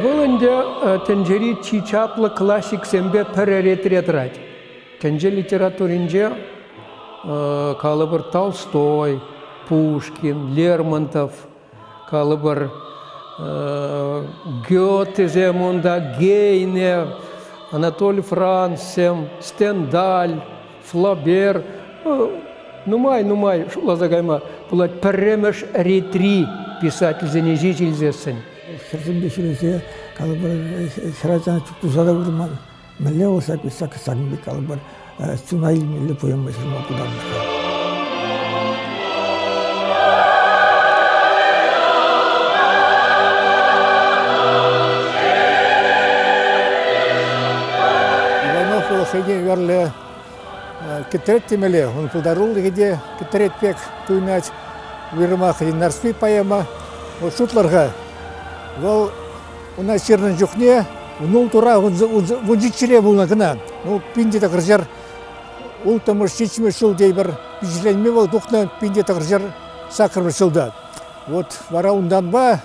Вӑл ӗнтӗ тӗнчери чи чаплӑ классиксемпе пӗр ретре тӑрать. Тӗнче литературинче, калӑпӑр, Толстой, Пушкин, Лермонтов, калӑпӑр, Гётесем унта, Гейне, Анатолий Францсем, Стендаль, Флобер, нумай-нумай шутласа кайма пулать пӗрремӗш ретри писательсене ҫеҫ илсессӗн. Хӗрсемпе ҫӳресе, калӑпӑр, хӗрачана чуптуса та курман. Мӗнле вӑл ҫак ҫакӑн пек калӑпӑр, чуна илмелле поэма ҫырма пултарнӑ-ха. Иванов вӑл хӑйне верлӗ кӗтрет темелле, ун пултарулӑхӗ те кӗтрет пек туйӑнать. Уйрӑмах Нарспи поэма. Вот шутлӑр-ха, вӑл уна ҫырнӑ чухне вун тура вунҫиччӗре пулнӑ кӑна. Ну, пин те тӑхӑрҫӗр улттӑмӗш, ҫиччӗмӗш ҫул тейпӗр пичетленме вӑл тухнӑ пин те тӑхӑрҫӗр саккӑрмӗш ҫулта. Вот вара унтанпа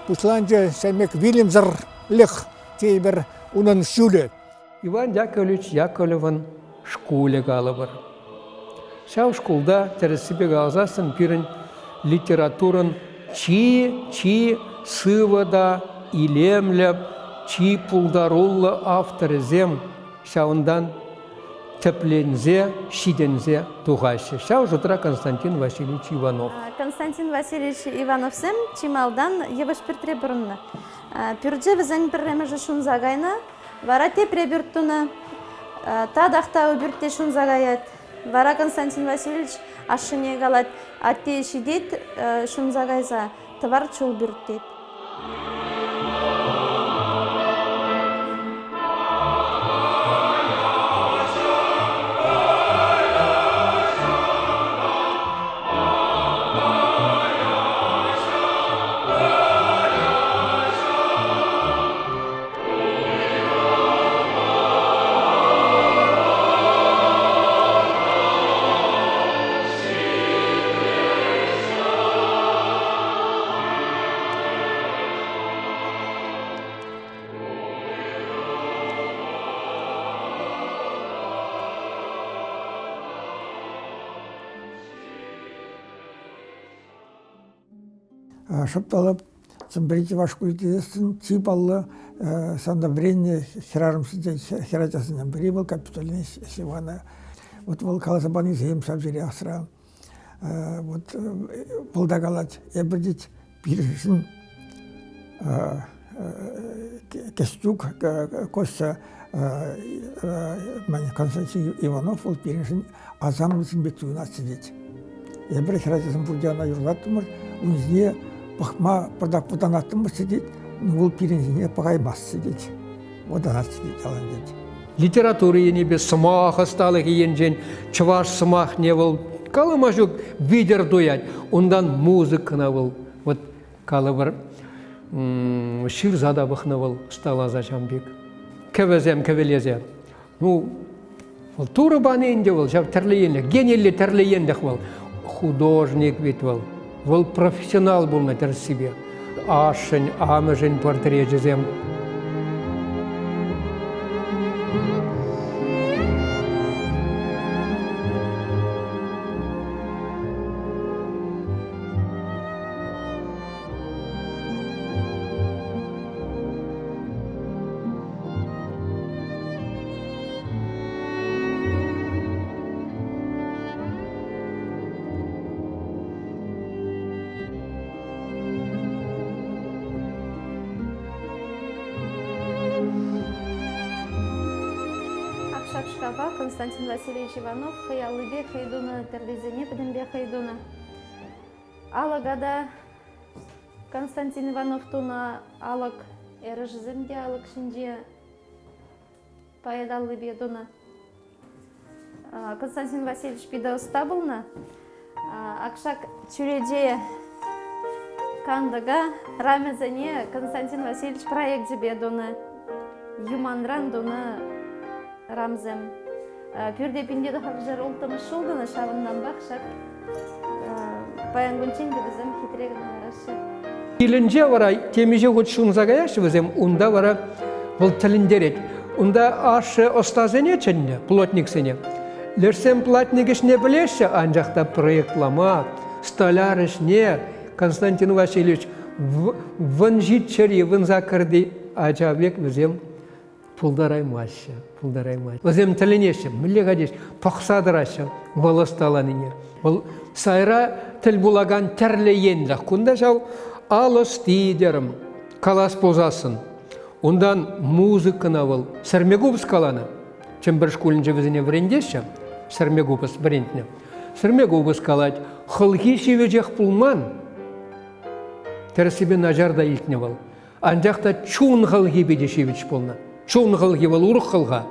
пуҫланчӗ ҫамек вилӗмсӗрлӗх тейпӗр унӑн ҫулӗ. Иван Яковлевич Яковлевӑн шкулӗ калӑпӑр. Ҫав шкулта, тӗрӗссипе каласассӑн, пирӗн литературӑн чи-чи сывӑ та илемлӗ, чи пултаруллӑ авторӗсем ҫавӑнтан тӗпленсе, ҫитӗнсе тухаҫҫӗ. Ҫав шутра Константин Васильевич Иванов. Константин Васильевич Ивановсем чи малтан йывӑҫ пӳртре пурӑннӑ. Пӳрчӗ вӗсен пӗрремӗшӗ ҫунса кайнӑ. Вара тепре пӳрт тунӑ. Татах та пӳрт те ҫунса каять. Вара Константин Васильевич ашшӗне калать, атте ҫитет ҫунса кайса, тӑвар чул пӳрт тет. Шӑп талап Чӗмпӗри чӑваш шкулӗ тесессӗн чи паллӑ ҫавӑнта вӗреннӗ хӗрарӑмсенчен хӗрачасенчен пӗри вӑл Капитолина Ивана. Вот вӑл каласа панисем ҫав тери асра. Вот вӑл та калать, эпир тет пирӗншӗн Кӗстюк Костя Константин Иванов вӑл пирӗншӗн асамлӑ ҫын пек туйӑнатчӗ тет. Эпир хӗрачасем пурте ӑна юрлаттӑмӑр, ун ҫине пӑхма пӑртак вӑтанаттӑмӑрччӗ тет, вӑл пирӗн ҫине пӑхаймастчӗ тет, вӑтанатчӗ тет ялан тет. Литература енӗпе сӑмах ӑсталӑхӗ енчен чӑваш сӑмахне вӑл калама ҫук витӗр туять. Унтан музыкӑна вӑл вот калӑпӑр ҫырса та пӑхнӑ вӑл ӑсталаса ҫам пек. Кӗвӗсем кӗвӗлесе. Ну, вӑл Турӑ пани ӗнтӗ вӑл, ҫав тӗрлӗ енлӗх, гениллӗ тӗрлӗ енлӗх вӑл. Художник ведь вӑл. Вӑл профессионал пулнӑ тӗрӗссипе. Ашшӗн, амӑшӗн портречӗсем. Ак ҫак шкафа Константин Васильевич Иванов хӑй аллипе хӑй тунӑ тӗррисене пӗтӗмпе хӑй тунӑ. Алӑка та Константин Иванов тунӑ алӑк эрешӗсем те алӑк ҫинче поэт аллипе тунӑ. Константин Васильевич питӗ ӑста пулнӑ. Акшак чӳрече кантӑка рамӗсене Константин Васильевич проекчӗпе тунӑ. Юманран тунӑ рамсем. Пӳрте пинте тӑхӑршер улттӑмӗш ҫул тунӑ, ҫавӑнтанпах ҫак паян кунччен те вӗсем хитре кӑна лараҫҫӗ. Килӗнче вара темиҫе хут ҫунса каяҫҫӗ вӗсем, унта вара вӑл тӗлӗнтерет. Унта ашшӗ ӑстасене чӗннӗ, плотниксене. Лешсем платник ӗҫне пӗлеҫҫӗ, анчах та проектлама, столяр ӗҫне Константин Васильевич вӑн ҫиччӗри, вӑн саккӑрти ача пек вӗсем пултараймаҫҫӗ, пултараймаҫҫӗ. Вӗсем тӗлӗнеҫҫӗ, мӗнле катеҫ, пӑхса тӑраҫҫӗ вӑл ӑсталанине. Вӑл сайра тӗл пулакан тӗрлӗ енлӗх. Кунта ҫав ал ӑсти терӗм, калас пулсассӑн. Унтан музыкӑна вӑл сӗрмекупӑс каланӑ. Чӗмпӗр шкулӗнче вӗсене вӗрентеҫҫӗ, сӗрмекупӑс вӗрентнӗ. Сӗрмекупӑс калать, хӑлхи ҫивӗчех пулман. Тӗрӗссипе начар та илтнӗ вӑл. Анчах та чун хӑлхи питӗ ҫивӗч пулнӑ. Чун хӑлхи вӑл урӑх хӑлха.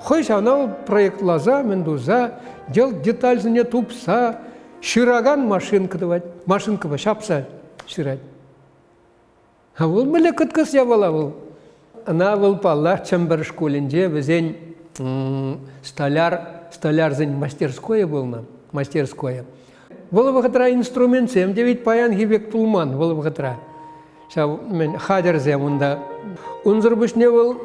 Хӑй ҫавна вӑл проектласа, мӗн туса, йӑлт детальсене тупса ҫыракан машинка тӑвать. Машинкӑпа ҫапса ҫырать. А вӑл мӗнле кӑткӑс япала вӑл. Ӑна вӑл, паллах, Чӗмпӗр шкулӗнче вӗсен столяр, столярсен мастерскойӗ пулнӑ, мастерскойӗ. Вӑл вӑхӑтра инструментсем те ведь паянхи пек пулман вӑл вӑхӑтра. Ҫав мӗн хатӗрсем унта. Унсӑр пуҫне вӑл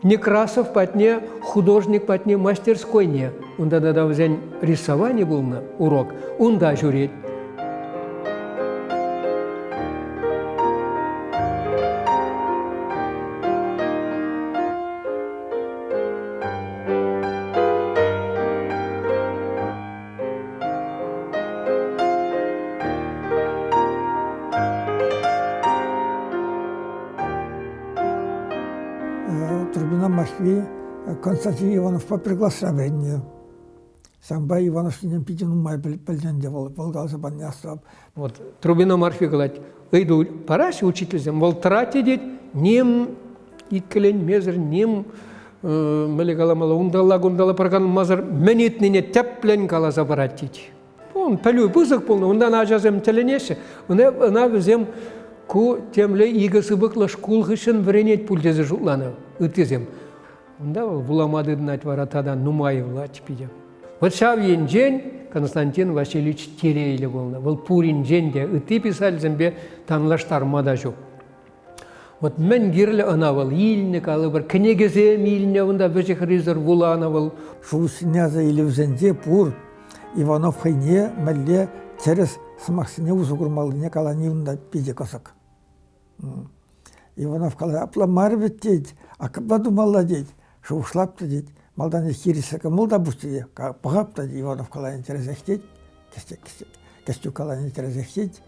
Некрасов патне, художник патне мастерскойне, унта тата вӗсен рисовани пулнӑ урок, унта ҫӳрет. Трубина Мархви Константин Ивановпа пӗр класра вӗреннӗ. Ҫавӑнпа Иванов ҫинчен питӗ нумай пӗлнӗ ӗнтӗ вӑл, вӑл каласа панине астӑвап. Вот Трубина Марфи калать, ыйту параҫҫӗ учительсем, вӑл тӑрать те тет, ним иккӗленмесӗр, ним мӗнле каламалла, унталла-кунталла пӑрканмасӑр мӗн ыйтнине тӗплӗн каласа парать тет. Ун пӗлӳ пысӑк пулнӑ, унтан ачасем тӗлӗнеҫҫӗ. Ӑна вӗсем ку темле икӗ сыпӑклӑ шкул хыҫҫӑн вӗренет пуль тесе шутланӑ ыттисем. Унта вӑл вулама тытӑнать вара тата нумай вулать питӗ. Вот ҫав енчен Константин Васильевич телейлӗ пулнӑ. Вӑл пуринчен те ытти писательсемпе танлаштарма та ҫук. Вот мӗн кирлӗ ӑна вӑл илнӗ, калӑпӑр, кӗнекесем илнӗ, унта вӗҫӗ-хӗррисӗр вуланӑ вӑл. Шухӑшсене аса илӳсенче пур Иванов хӑйне мӗнле тӗрӗс сӑмахсене усӑ курмаллине калани унта питӗ кӑсӑк. Иванов калать, апла мар вӗт тет, а капла тумалла тет, шухӑшлап та тет, малтан хирӗҫ кӑмӑл та пур тет, пӑхап та Иванов калани тӗрӗсех тет. Кӗстӳ калани тӗрӗсех тет.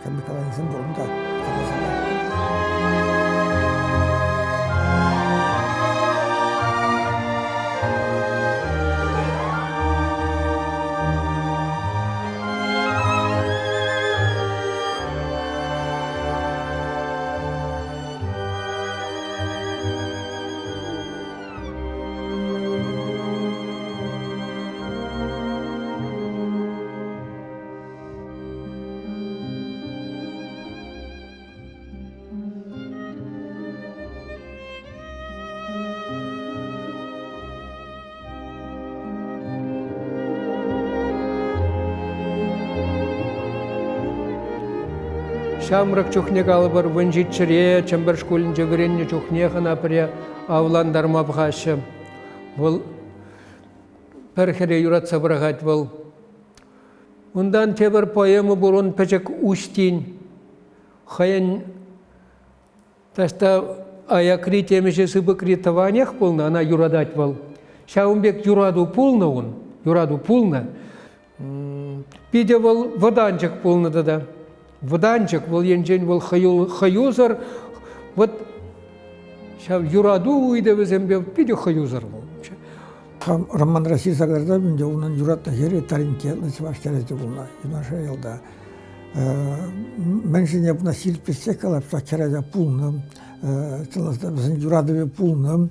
Хӗрпе каланисем пур унта. Ҫамрӑк чухне калӑпӑр, вунҫиччӗре Чӗмпӗр шкулӗнче вӗреннӗ чухнех ӑна пӗре авлантарма пӑхаҫҫӗ. Вӑл пӗр хӗре юратса пӑрахать вӑл. Унтан тепӗр поэма пур ун пӗчӗк Уҫтин. Хӑйӗн таҫта аякри темиҫе сыпӑкри тӑванех пулнӑ, ӑна юратать вӑл. Ҫавӑн пек юрату пулнӑ ун, юрату пулнӑ. Питӗ вӑл вӑтанчӑк пулнӑ тата. Вӑтанчӑк вӑл енчен вӑл хӑюсӑр. Вот ҫав юрату ыйтӑвӗсемпе питӗ хӑюсӑр вӑл. Хам романра ҫырса кӑтартатӑп ӗнтӗ, унӑн юратнӑ хӗрӗ Таринкке ятлӑ чӑваш хӗрӗ те пулнӑ юнашар ялта. Мӗншӗн эп ӑна ҫирӗплетсе калап, ҫак хӗрача пулнӑ, чӑнласа вӗсен юратӑвӗ пулнӑ.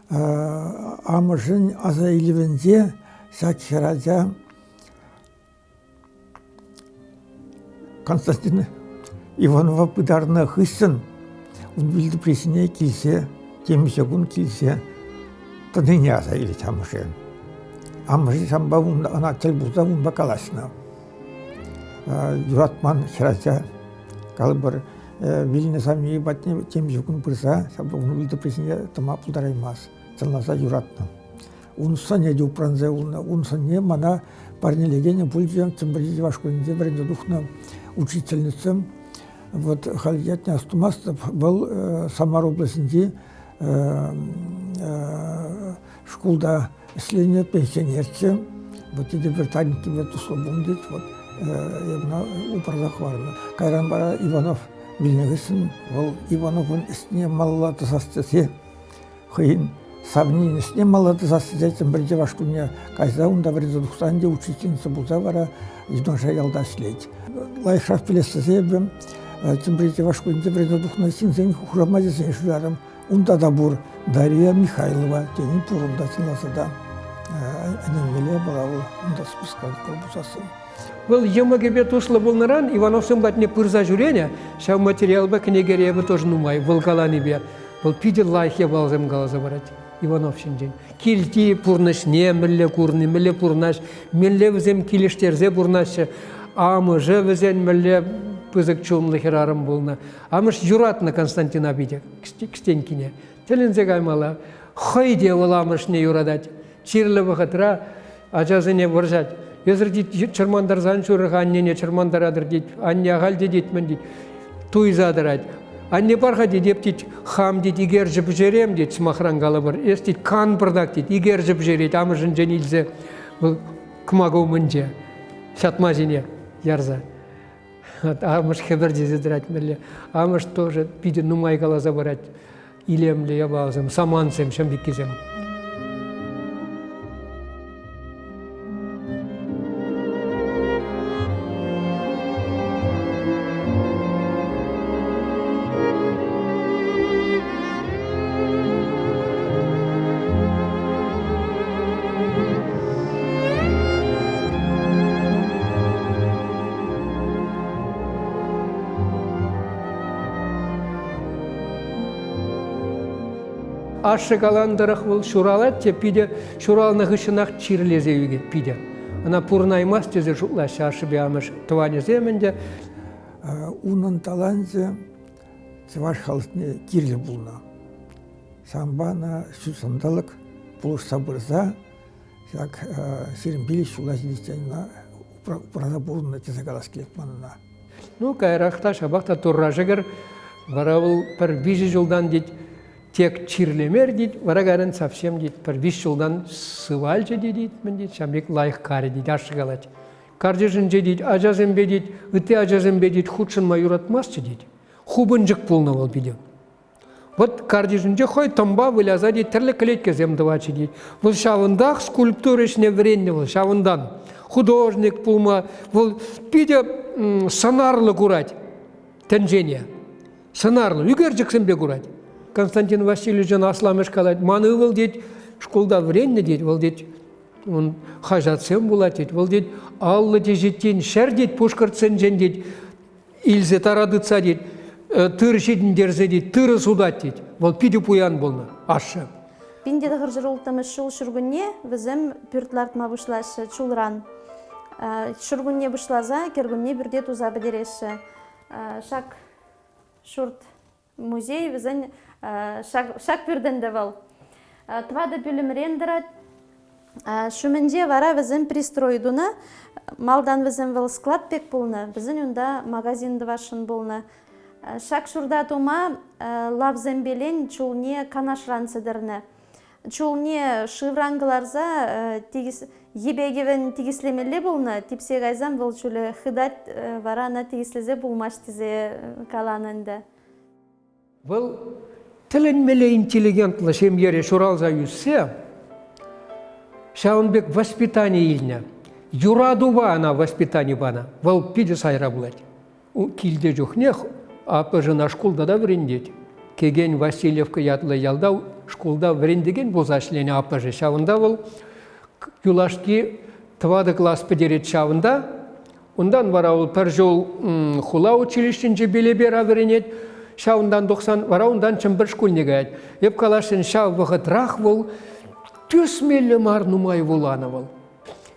Амӑшӗн аса илӗвӗнче ҫак хӗрача Константин Иванова пытарнӑ хыҫҫӑн ун вилтӑприсене килсе темиҫе кун килсе тӑнине аса илет амӑшӗ. Амӑшӗ ҫавӑнпа ӑна тӗл пулса унпа калаҫнӑ. Юратман хӗрача, калӑпӑр, вилнӗ савни патне темиҫе кун пырса ҫавӑнпа ун вилтӑприсене тӑма пултараймасть. Чӑнласа юратнӑ. Ун сӑнӗ те упранса юлнӑ. Ун сӑнне мана парнелекенӗ пулчӗ Чӗмпӗрти чӑваш шкулӗнче вӗренсе тухнӑ учительница. Вот халь ятне астумастӑп. Вӑл Самар облаҫӗнчи шкулта ӗҫленӗ пенсионерччӗ. Вот тепӗр Танькипе туслӑ пулнӑ тет. Вот эп ӑна упраса хӑварнӑ. Кайран вара Иванов вилнӗ хыҫҫӑн вӑл Ивановӑн ӗҫне малалла тӑсас тесе хӑйӗн савнин ӗҫне мала тӑсас тесе Чӗмпӗр чӑваш шкулне кайса унта вӗренсе тухсан ӗнтӗ учительница пулса вара юнашар ялта ӗҫлет. Лайӑхрах пӗлес тесе эпӗ Чӗмпӗр чӑваш шкулӗнче вӗренсе тухнӑ ҫынсен хушамачӗсене шырарӑм. Унта та пур Дарья Михайлова тени пур унта чӑнласа та ӗненмелле япала вӑл унта списка пулсассӑн. Вӑл йӑмӑкӗпе туслӑ пулнӑран Ивановсем патне пырса ҫӳренӗ. Ҫав материалпа кӗнекере эпӗ тоже нумай вӑл каланипе. Вӑл питӗ лайӑх япаласем каласа парать Иванов ҫинчен. Килти пурнӑҫне мӗнле курни, мӗнле пурӑнаҫ, мӗнле вӗсем килӗштерсе пурӑнаҫҫӗ. Амӑшӗ вӗсен мӗнле пысӑк чунлӑ хӗрарӑм пулнӑ. Амӑш юратнӑ Константина питӗ, Кстенькине. Тӗлӗнсе каймалла. Хӑй те вӑл амӑшне юратать. Чирлӗ вӑхӑтра ачасене вӑрҫать. Эсӗр тет, чӑрмантарсан ҫурӑр-ха аннене чӑрмантаратӑр тет. Анне ахаль те тет, мӗн тет. Туйса тӑрать. Анне пар-ха тет, эп тет, хам тет, икерчӗ пӗҫерем тет, сӑмахран калӑпӑр. Эс тет, кан пӑртак тет, икерчӗ пӗҫерет амӑшӗнчен илсе вӑл кӑмака умӗнче ҫатма ҫине ярса. Амӑш хӗпӗртесе тӑрать мӗнле. Амӑш тоже питӗ нумай каласа парать. Илемлӗ япаласем, самантсем, ҫын пеккисем. Ашшӗ каланӑ тӑрӑх вӑл ҫуралать те питӗ ҫуралнӑ хыҫҫӑнах чирлесе ӳкет питӗ. Ӑна пурӑнаймасть тесе шутлаҫҫӗ ашшӗпе амӑш тӑванӗсем ӗнтӗ. Унӑн таланчӗ чӑваш халӑхне кирлӗ пулнӑ. Ҫавӑнпа ӑна ҫут ҫанталӑк пулӑшса пырса ҫак 25 ҫула ҫитиччен ӑна упраса пурӑннӑ тесе калас килет ман ӑна. Ну, каярах та ҫапах та Турра шӗкӗр, вара вӑл пӗр 3 ҫултан тет, тек чирлемер тет, вара кайран совсем тет, пӗр 3 ҫултан сывалчӗ те тет, мӗн тет, ҫав пек лайӑх карӗ тет, ашшӗ калать. Картишӗнче тет, ачасемпе тет, ытти ачасемпе тет хутшӑнма юратмастчӗ тет. Хупӑнчӑк пулнӑ вӑл питӗ. Вӑт картишӗнче хӑй тӑмпа выляса тет, тӗрлӗ кӗлеткесем тӑватчӗ тет. Вӑл ҫавӑнтах скульптура ӗҫне вӗреннӗ вӑл, ҫавӑнтан. Художник пулма вӑл питӗ сӑнарлӑ курать тӗнчене. Сӑнарлӑ, ӳкерчӗксемпе курать. Константин Васильевичӑн асламӑш калать, ман ывӑл тет, шкулта вӗреннӗ тет, вӑл тет, ун хаҫатсем пулать тет, вӑл тет, 50 теҫеттин ҫӗр тет пушкӑртсенчен тет, илсе тара тытса тет, тыр ҫитӗнтерсе тет, тырӑ сутать тет. Вӑл питӗ пуян пулнӑ ашшӗ. 1906 ҫул ҫуркунне вӗсем пӳрт лартма пуҫлаҫҫӗ чулран. Ҫуркунне пуҫласа кӗркунне пӳрте туса пӗтереҫҫӗ. Ҫак ҫурт музей вӗсен ҫак пӳрт ӗнтӗ вӑл. Тӑватӑ пӳлӗмрен тӑрать. Ҫумӗнче вара вӗсем пристрой тунӑ. Малтан вӗсем вӑл склад пек пулнӑ, вӗсен унта магазин тӑвасшӑн пулнӑ. Ҫак ҫурта тума лавсемпелен чулне Канашран сӗтӗрнӗ. Чулне шывран кӑларса тикӗс йӗпе-кӗвӗн тикӗслемелле пулнӑ. Типсе кайсан вӑл чулӗ хытать, вара ӑна тикӗслесе пулмасть тесе каланӑ ӗнтӗ. Вӑл тӗлӗнмелле интеллигентлӑ ҫемьере ҫуралса ӳссе ҫавӑн пек воспитани илнӗ. Юратупа ӑна воспитани панӑ. Вӑл питӗ сайра пулать. Килте чухнех аппӑшӗ шкулта та вӗрентет. Кекен Васильевка ятлӑ ялта шкулта вӗрентекен пулса ӗҫленӗ аппӑшӗ. Ҫавӑнта вӑл юлашки тӑватӑ класс пӗтерет ҫавӑнта. Унтан вара вӑл пӗр ҫул хула училищинче Белебера вӗренет. Ҫавӑнтан тухсан вара унтан Чӗмпӗр шкулне каять. Эп каласшӑн, ҫав вӑхӑтрах вӑл тӳсмелле мар нумай вуланӑ вӑл.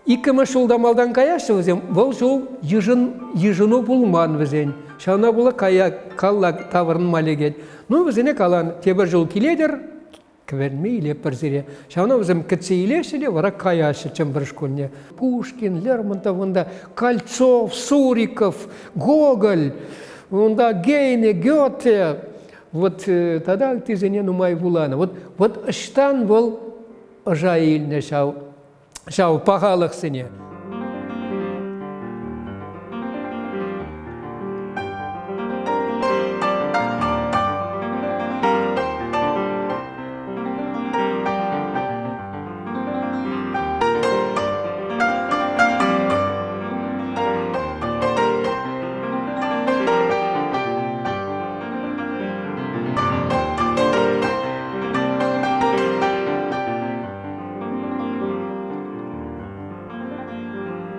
Иккӗмӗш ҫулта малтан каяҫҫӗ вӗсем, вӑл ҫул йышӑн, йышӑну пулман вӗсен. Ҫавна пула кая калла таврӑнма лекет. Ну, вӗсене калан, тепӗр ҫул килетӗр, кӗверме илетпӗр сире. Ҫавна вӗсем кӗтсе илеҫҫӗ те вара каяҫҫӗ Чӗмпӗр шкулне. Пушкин, Лермонтов унта, Кольцов, Суриков, Гоголь, унта Гейне, Гёте, вот тата ыттисене нумай вуланӑ. Вот, вот ӑҫтан вӑл ӑша илнӗ ҫав ҫав пахалӑхсене.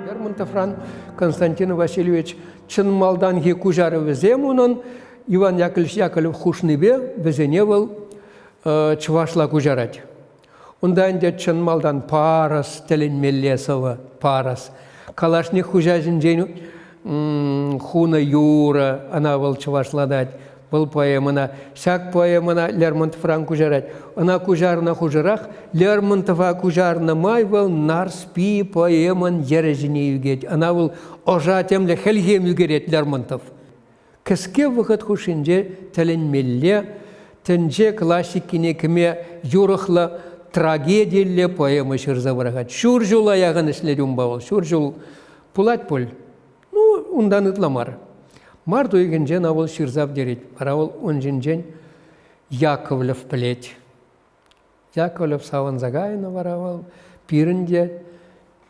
Лермонтовран Константин Васильевич чӑн малтанхи куҫарӑвӗсем унӑн Иван Яковлевич Яковлев хушнипе вӗсене вӑл чӑвашла куҫарать. Унта ӗнтӗ чӑн малтан парӑс тӗлӗнмелле сӑвӑ, парӑс. Калашник хуҫа ҫинчен хунӑ юрӑ, ӑна вӑл чӑвашлатать. Вӑл поэмӑна, ҫак поэмӑна Лермонтовран куҫарать. Ӑна куҫарнӑ хушӑрах Лермонтова куҫарнӑ май вӑл Нарспи поэмӑн йӗрӗ ҫине ӳкет. Ӑна вӑл ӑша темле хӗлхем ӳкерет Лермонтов. Кӗске вӑхӑт хушшинче тӗлӗнмелле тӗнче классикине кӗме юрӑхлӑ трагедилле поэма ҫырса пӑрахать. Ҫур ҫула яхӑн ӗҫлет унпа вӑл. Ҫур ҫул пулать пуль. Ну, унтан ытла мар. Март уйӑхӗнче ӑна вӑл ҫырса пӗтерет. Вара вӑл ун ҫинчен Яковлев пӗлет. Яковлев савӑнса кайнӑ вара вӑл. Пирӗн те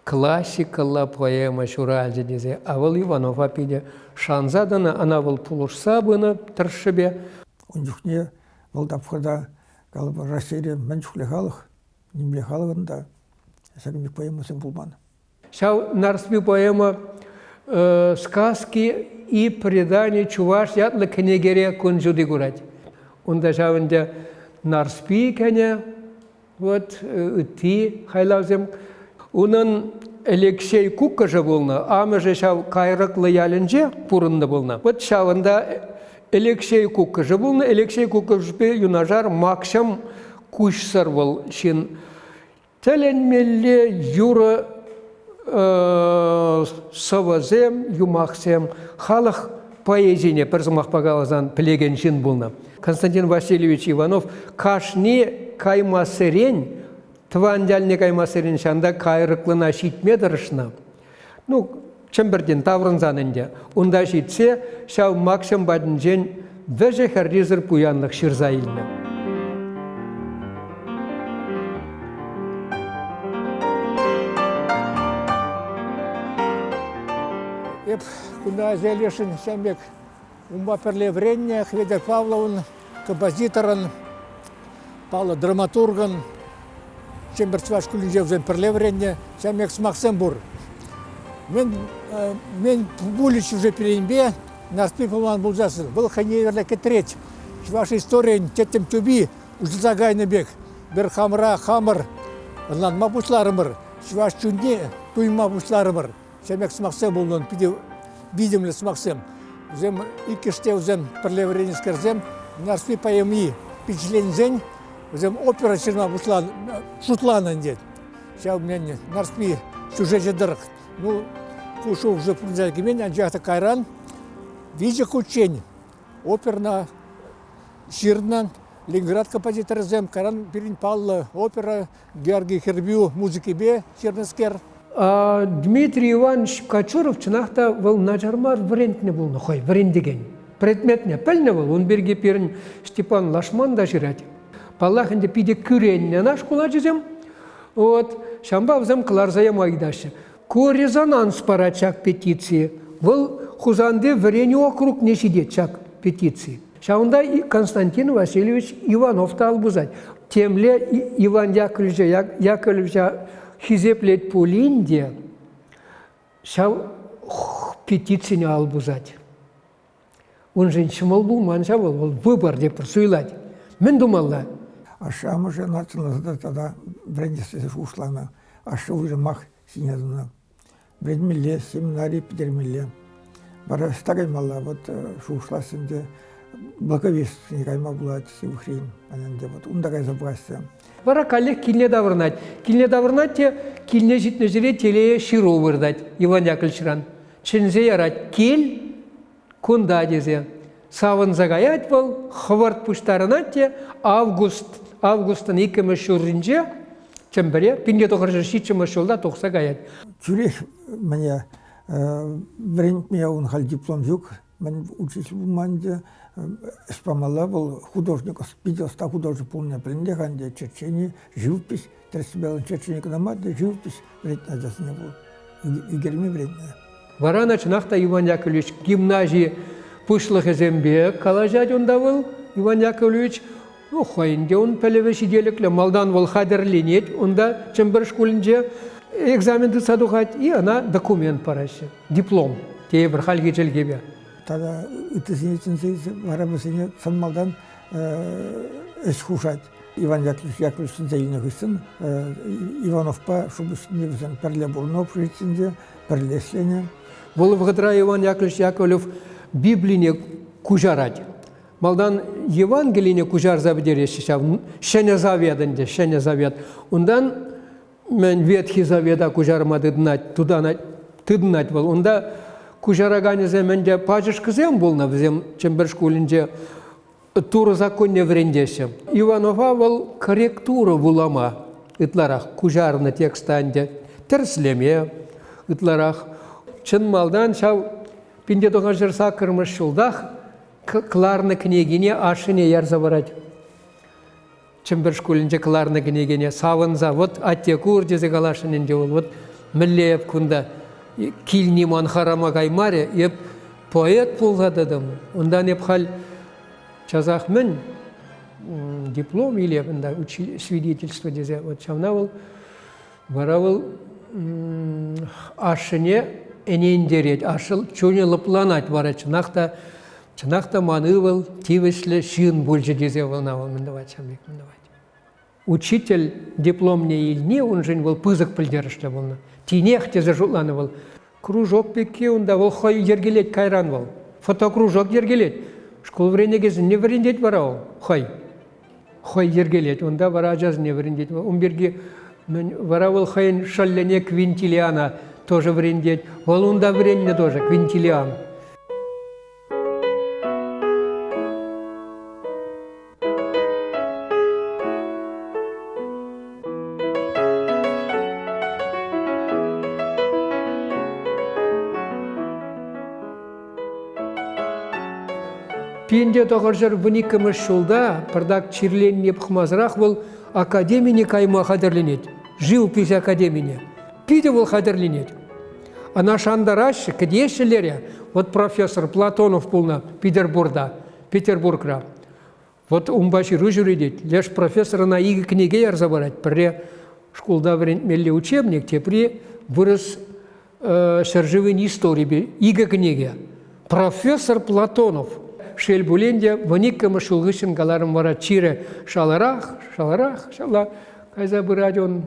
классикӑлла поэма ҫуралчӗ тесе. А вӑл Иванова питӗ шанса тӑнӑ, ӑна вӑл пулӑшса пынӑ тӑршшӗпе. Ун чухне вӑл тапхӑрта, калӑпӑр, Раҫҫейре мӗн чухлӗ халӑх, нимле халӑхӑн та ҫакӑн пек поэмӑсем пулман. Ҫав Нарспи поэма «Сказки и предания чуваш» ятлӑ кӗнекере кун ҫути курать. Унта ҫав ӗнтӗ Нарспи кӗнӗ, вот ытти хайлавсем. Унӑн Алексей куккӑшӗ пулнӑ, амӑшӗ ҫав Кайрӑклӑ ялӗнче пурӑннӑ пулнӑ. Вот ҫавӑнта Алексей куккӑшӗ пулнӑ. Алексей куккӑшӗпе юнашар Макҫӑм куҫсӑр вӑл ҫын. Тӗлӗнмелле юрӑ сӑвӑсем, юмахсем халӑх поэзине пӗр сӑмахпа каласан пӗлекен ҫын пулнӑ. Константин Васильевич Иванов кашни каймассерен тӑван ялне каймассерен ҫанта кайрӑклӑна ҫитме тӑрӑшнӑ. Ну, Чӗмпӗртен таврӑнсан ӗнтӗ унта ҫитсе ҫав Макҫӑм патӗнчен вӗҫӗ-хӗррисӗр пуянлӑх ҫырса илнӗ. Эп кунта аса илесшӗн ҫавӑн пек унпа пӗрле вӗреннӗ Хветӗр Павловӑн, композиторӑн, паллӑ драматургӑн Чӗмпӗр чӑваш шкулӗнче вӗсем пӗрле вӗреннӗ. Ҫавӑн пек сӑмахсем пур. Мӗн, мӗн пулӗччӗ уже пирӗнпе, Нарспи пулман пулсассӑн, вӑл хӑйне евӗрлӗ кӗтрет. Чӑваш историйӗн тӗттӗм тӳпи уҫӑлса кайнӑ пек. Пӗр хамӑра хамӑр ӑнланма пуҫларӑмӑр, чӑваш чунне туйма пуҫларӑмӑр. Ҫавӑн пек сӑмахсем пулнӑ, питӗ витӗмлӗ сӑмахсем. Вӗсем иккӗш те вӗсем пӗрле вӗреннӗскерсем Нарспи поэми пичетленсен вӗсем опера ҫырма пуҫланӑ, шутланӑ ӗнтӗ. Ҫав мен Нарспи сюжечӗ тӑрӑх. Ну, ку шухӑшӗ пурнӑҫа кӗмен, анчах та кайран виҫӗ хутчен оперна ҫырнӑ Ленинград композиторӗсем, кайран пирӗн паллӑ опера Георгий Хӗрпӳ музыкипе ҫырнӑскер. Дмитрий Иванович Кочуров чӑнах та вӑл начар мар вӗрентнӗ пулнӑ хӑй, вӗрентекен. Предметне пӗлнӗ вӑл, ун пирки пирӗн Степан Лашман та ҫырать. Паллах ӗнтӗ, питӗ кӳреннӗ ӑна шкул ачисем. Вот, ҫавӑнпа вӗсем кӑларса яма ыйтаҫҫӗ. Ку резонанс парать ҫак петици. Вӑл Хусанти вӗренӳ округне ҫитет ҫак петици. Ҫавӑнта Константин Васильевич Иванов та ал пусать. Темле Иван Яковлевича, Яковлевича хисеплет пулин те, ҫав петицине ал пусать. Уншӑн ҫӑмӑл пулман ҫав вӑл, вӑл выбор тепӗр суйлать. Мӗн тумалла? Ашшӗ-амӑшӗ ӑна чӑнласа тата вӗрентес тесе шухӑшланӑ. Ашшӗ уйрӑмах ҫине тӑнӑ. Вӗренмелле, семинари пӗтермелле. Вара ӑҫта каймалла? Вот шухӑшлас ӗнтӗ. Благовещение кайма пулать ҫывӑхри ӗнтӗ. Вот унта кайса пӑхаҫҫӗ. Вара каллех килне таврӑнать. Килне таврӑнать те килне ҫитнӗ ҫӗре телее ҫыру выртать Иван Яковлевичран. Чӗнсе ярать кил кунта тесе. Савӑнса каять вӑл, хӑвӑрт пуҫтарӑнать те август, августӑн иккӗмӗш ҫурринче Чӗмпӗре 1907 ҫулта тухса каять. Тӳрех мӗне вӗрентме ун халь диплом ҫук, мӗн учитель пулман ӗнтӗ, ӗҫ памалла вӑл художник, питӗ ӑста художник пулнине пӗлнӗ-ха ӗнтӗ, черчени, живопись, тӗрӗссипе черчени кӑна мар, живопись вӗрентнӗ ачасене вӑл, ӳкерме вӗрентнӗ. Вара ӑна чӑнах та Иван Яковлевич гимнази пуҫлӑхӗсемпе калаҫать унта вӑл, Иван Яковлевич. Ну, хӑйӗн те ун пӗлӗвӗ ҫителӗклӗ. Малтан вӑл хатӗрленет унта Чӗмпӗр шкулӗнче экзамен тытса тухать и ӑна документ параҫҫӗ. Диплом тейӗпӗр хальхи чӗлхепе. Тата ыттисене чӗнсе илсе вара вӗсене чӑн малтан ӗҫ хушать. Иван Яковлевич Яковлевич чӗнсе илнӗ хыҫҫӑн Ивановпа Шупашкарти вӗсем пӗрле пурӑннӑ общежитинче, пӗрле ӗҫленӗ. Вӑл вӑхӑтра Иван Яковлевич Яковлев Библине куҫарать. Малтан Евангелине куҫарса пӗтереҫҫӗ ҫав Ҫӗнӗ Завет ӗнтӗ, Ҫӗнӗ Завет. Унтан мӗн Ветхий Завета куҫарма тытӑнать, тутанать, тытӑнать вӑл. Унта куҫараканӗсем ӗнтӗ пачӑшкӑсем пулнӑ, вӗсем Чӗмпӗр шкулӗнче Турӑ законне вӗрентеҫҫӗ. Иванова вӑл корректура вулама ытларах куҫарнӑ текста ӗнтӗ тӗрӗслеме ытларах. Чӑн малтан ҫав 1908 ҫултах кӑларнӑ кӗнекине ашшӗне ярса парать. Чӗмпӗр шкулӗнче кӑларнӑ кӗнекене савӑнса, вот атте кур тесе каласшӑн ӗнтӗ вӑл, вот мӗнле эп кунта килни ман харама каймарӗ, эп поэт пулса тӑтӑм. Унтан эп халь часах мӗн диплом илеп ӗнтӗ свидетельство тесе, вот ҫавна вӑл Вара вӑл ашшӗне ӗнентерет, ашшӗ чунӗ лӑпланать вара чӑнах та чӑнах та ман ывӑл тивӗҫлӗ ҫын пулчӗ тесе вӑл ӑна вӑл мӗн тӑвать, ҫавӑн пек мӗн тӑвать. Учитель дипломне илни уншӑн вӑл пысӑк пӗлтерӗшлӗ пулнӑ. Тинех тесе шутланӑ вӑл. Кружок пекки унта вӑл хӑй йӗркелет кайран вӑл. Фотокружок йӗркелет. Шкул вӗренекенсене вӗрентет вара вӑл хӑй. Хӑй йӗркелет. Унта вара ачасене вӗрентет. Ун пирки мӗн вара вӑл хӑйӗн шӑллӗне Квинтилиана тоже вӗрентет. Вӑл унта вӗреннӗ тоже, Квинтилиан. Пинте тӑхӑрҫӗр вуниккӗмӗш ҫулта пӑртак чирленни пӑхмасӑрах вӑл академине кайма хатӗрленет. Живопись академине. Питӗ вӑл хатӗрленет. Ӑна шантараҫҫӗ, кӗтеҫҫӗ лере. Вот профессор Платонов пулнӑ Петербургта, Петербургра. Вот унпа ҫыру ҫӳретет. Леш профессор ӑна икӗ кӗнеке ярса парать. Пӗрре шкулта вӗрентмелли учебник, тепри вырӑс ҫӗршывӗн историпе икӗ кӗнеке. Профессор Платонов шел пулин те, вуниккӗмӗш ҫул хыҫҫӑн каларӑм вара чирӗ шаларах, шаларах, шала кайса пырать он.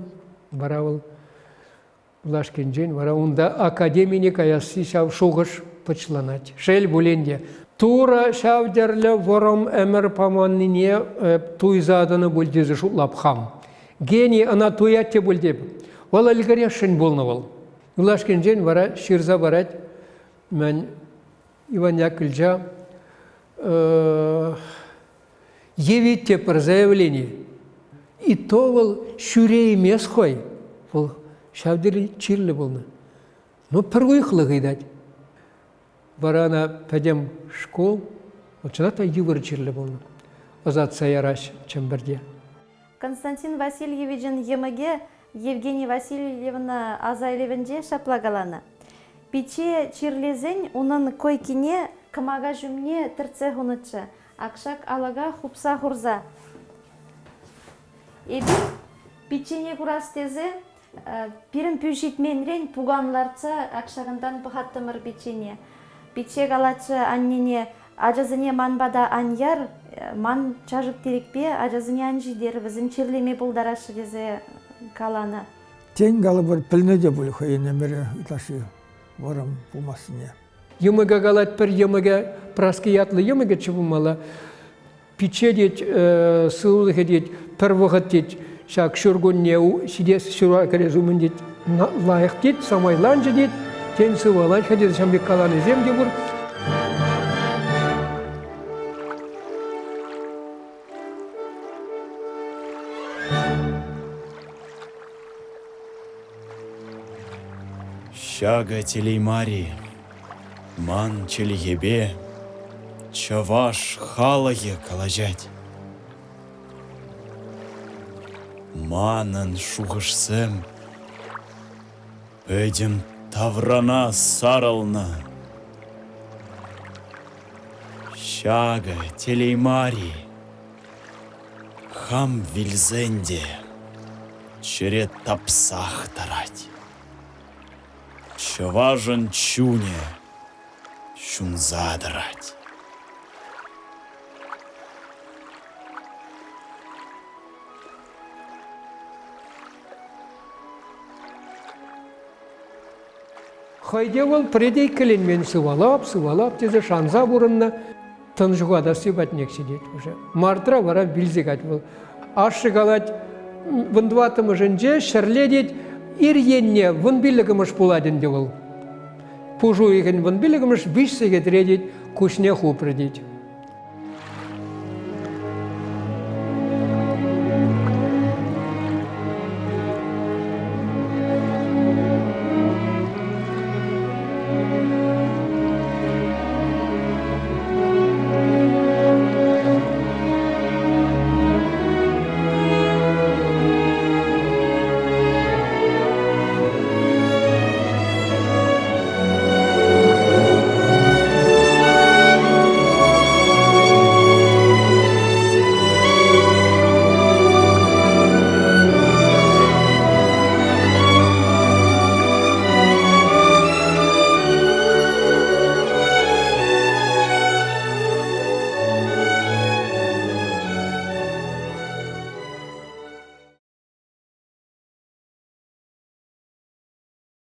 Вара вӑл Юлашкинчен вара унта академине каясси ҫав шухӑш пӑчланать. Шел пулин те, Турӑ ҫав тӗрлӗ вӑрӑм ӗмӗр паманнине туйса тӑнӑ пуль тесе шутлап хам. Гений ӑна туять те пуль теп. Вӑл ӗлкӗресшӗн пулнӑ вӑл. Юлашкинчен вара ҫырса парать мӗн Иван Яковлевича Евит те пӗр заявлени. И то вӑл ҫӳреймест хӑй. Вӑл ҫав тери чирлӗ пулнӑ. Ну, пӗр уйӑхлӑх ыйтать. Вара ӑна пӗтӗм шкул, чӑнах та йывӑр чирлӗ пулнӑ, ӑсатса яраҫ Чӗмпӗрте. Константин Васильевичӑн йӑмӑкӗ. Евгения Васильевна аса илӗвӗнче ҫапла каланӑ. Пичче чирлесен унӑн койкине кӑмака ҫумне тӗртсе хунӑччӗ. Акшак алӑка хупса хурса. Эпир пиччене курас тесе пирӗн пӳ ҫитменрен пукан лартса ак ҫакӑнтан пӑхаттӑмӑр пиччене. Пичче калатчӗ аннене, ачасене ман пата ан яр, ман чашӑк-тирӗкпе ачасене ан ҫитер, вӗсем чирлеме пултараҫҫӗ тесе каланӑ. Тен, калӑпӑр, пӗлнӗ те пуль хӑйӗн ӗмӗрӗ ытлашши вӑрӑм пулмассине. Йӑмӑка калать пӗр йӑмӑкӗ, Праски ятлӑ йӑмӑкӗччӗ пулмалла. Пичче тет, сывлӑхӗ тет, пӗр вӑхӑт тет, ҫак ҫуркунне ҫитес ҫура кӗрес умӗн тет, лайӑх тет, самайланчӗ тет, тен сывалать-ха тесе ҫавӑн пек каланисем те пур. Ҫакӑ телей мар-и? Ман чӗлхепе чӑваш халӑхӗ калаҫать. Манӑн шухӑшсем пӗтӗм таврана сарӑлнӑ. Ҫакӑ телей мар-и? Хам вилсен те чӗре тапсах тӑрать. Чӑвашӑн чунӗ ҫунса тӑрать. Хӑй те вӑл пӗрре те иккӗленмен, сывалап, сывалап тесе шанса пурӑннӑ. Тӑн ҫухатасси патнех ҫитет уже. Мартра вара вилсе кать вӑл. Ашшӗ калать, вунтӑваттӑмӗшӗнче ҫӗрле тет, ир енне вунпиллӗкмӗш пулать ӗнтӗ вӑл. Пуш уйӑхӗн вунпиллӗкмӗш виҫ сехетре тет, куҫне хупрӗ тет.